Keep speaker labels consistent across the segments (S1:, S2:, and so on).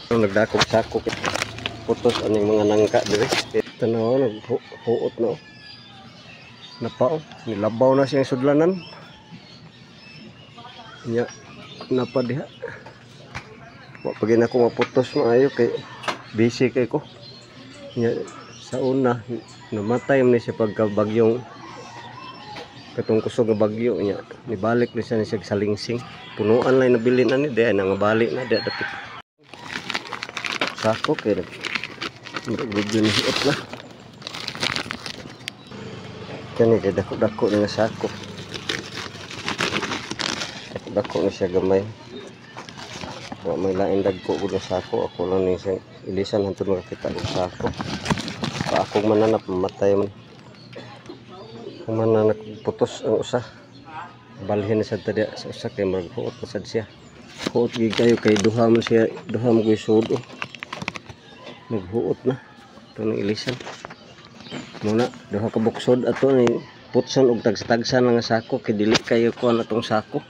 S1: Nagdakop sako putos aning mga nangka dire. Tanaw, naghuot na oh. Napa oh, nilabaw na siyang sudlanan. Nya napa diha. Wa pa gyud ako maputos maayo kay busy kay ko. Nya sa una namatay man ni siya pagka bagyong katong kusog nga bagyo, nya nibalik ni siya ni siya salingsing. Punuan lang nabilin ani diay na nga balik na diha dapit. Sako kay murag medyo nihiot na. Kani kay dako-dako ni nga sako. Dako-dako ni siya gamay. Wa may lain dagko gud nga sako, ako lang ni siya ilisan hantod makakita og sako. Pa akong mananap mamatay man. Kung mananap putos ang usa. Balhin na sad ta diha sa usa kay murag huot na sad siya. Huot gid kayo kay duha man siya, duha man ko'y sud oh. Naghuot na. Ito nang ilisan. Muna, duha ka buksod ato ni putson og tagsa-tagsa na nga sako kay dili kayo kuan atong sako.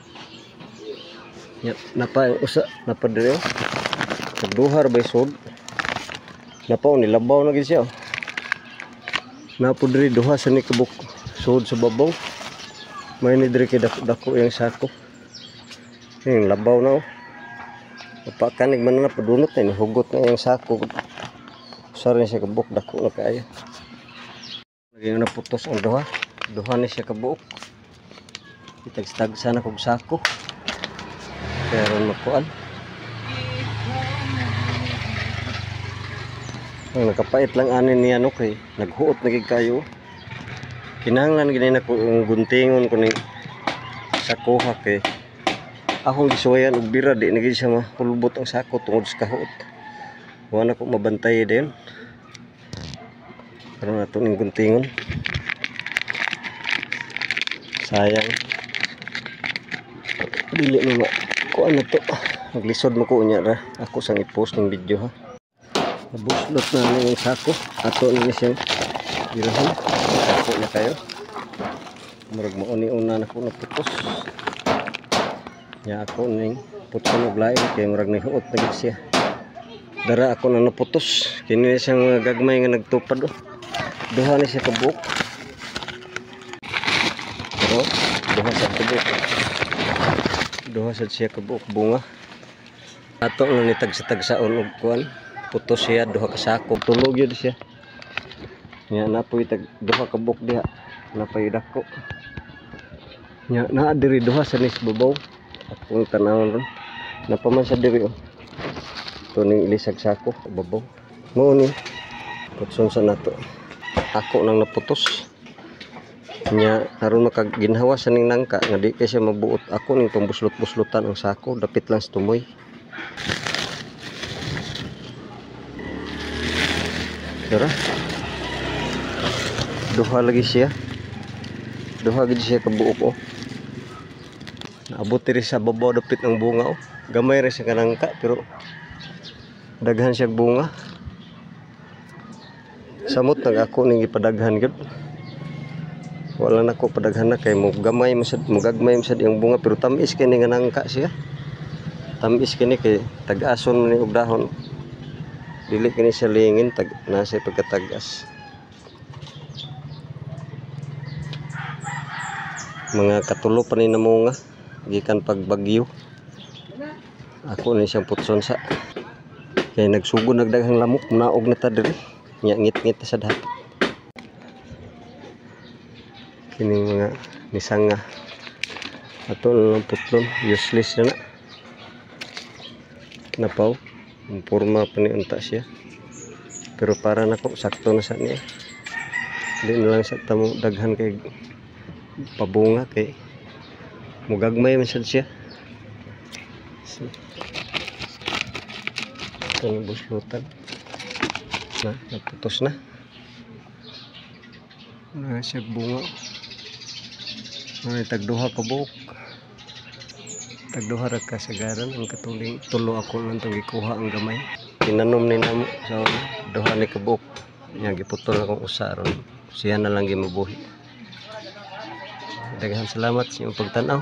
S1: Ya, napa ang usa, napa diri oh. Tagduha ra bay sud. Napa oh, nilabaw na gid siya oh. Napo diri duha sa ni kabuk sud sa babaw. May ni diri kay dako-dako yang sako. Yung labaw na oh. Napakanig man na padunot na hugot na yung sako. Usa rin siya kabuk dako na kaayo. Lagi na naputos ang duha. Duha ni siya kabuok. Itagstagsa na kog sako. Pero makuan. Ang nakapait lang ani niya no kay naghuot na gid kayo. Kinahanglan gid na ko ang guntingon ko ning sakoha kay akong gisuwayan og bira di na gid siya mahulbot ang sako tungod sa kahuot. Wa na ko mabantay din. Karon ato ning guntingon. Sayang. Dili na ma kuan na to. Maglisod mo ko unya ra. Ako sang i-post ning video ha. Nabuslot na ni yung sako. Ato ni siyang birahan. Sako na kayo. Murag mauni-una na ko naputos. Nya ako ning putson og lain kay murag nihuot na gid siya. Dara ako na naputos. Kini siyang mga gagmay nga nagtupad oh. Duha ni siya kabuok. Pero duha sa kabuok. Duha sad siya kabuok bunga. Ato na ni tagsa-tagsaon og kuan. Putos siya duha ka sako. Tulog yun siya. Nya napoy tag duha ka buok diha. Napay dako. Nya naa diri duha sa nis babaw. Akong tanawon ron. Napaman sa diri oh. Ito ning ilisag sako babaw. Mao ni putson sa nato. Ako nang naputos. Nya aron makaginhawa sa ning nangka nga di kay siya mabuot, ako ning pambuslot-buslotan ang sako dapit lang sa tumoy. Tara. Duha lagi siya. Duha gid siya kabuok oh. Naabot diri sa babaw dapit ang bunga oh. Gamay ra siya kanangka pero daghan siya bunga. Samot nag ako ning gipadaghan gyud. Wala na ko padaghan na kay mo gamay man sad, mo gagmay man sad iyang bunga pero tamis kini nga nangka siya. Tamis kini kay tag-ason man ni og dahon. Dili kini siya lingin tag nasa pagkatag-as. Mga katulo pa ni namunga gikan pagbagyo. Ako ni siyang putson sa kay nagsugod nagdaghang lamok naog na ta diri. Nya ngit-ngit sa dapat. Kining mga nisanga ato na lang putlon, useless na na. Napaw, ang porma pa ni unta siya. Pero para nako sakto na sa niya. Di na lang sa tamo daghan kay pabunga kay mugagmay man sad siya. Ito ang buslutan. Na, naputos na. Na siya bunga. Ay, tagduha ka buok. Tagduha ra kasagaran ang katuling tulo ako nang tong gikuha ang gamay. Tinanom ni namo sa duha ni kabuok. Nya giputol akong usa ron. Siya na lang gimabuhi. Daghang salamat sa inyong pagtan-aw.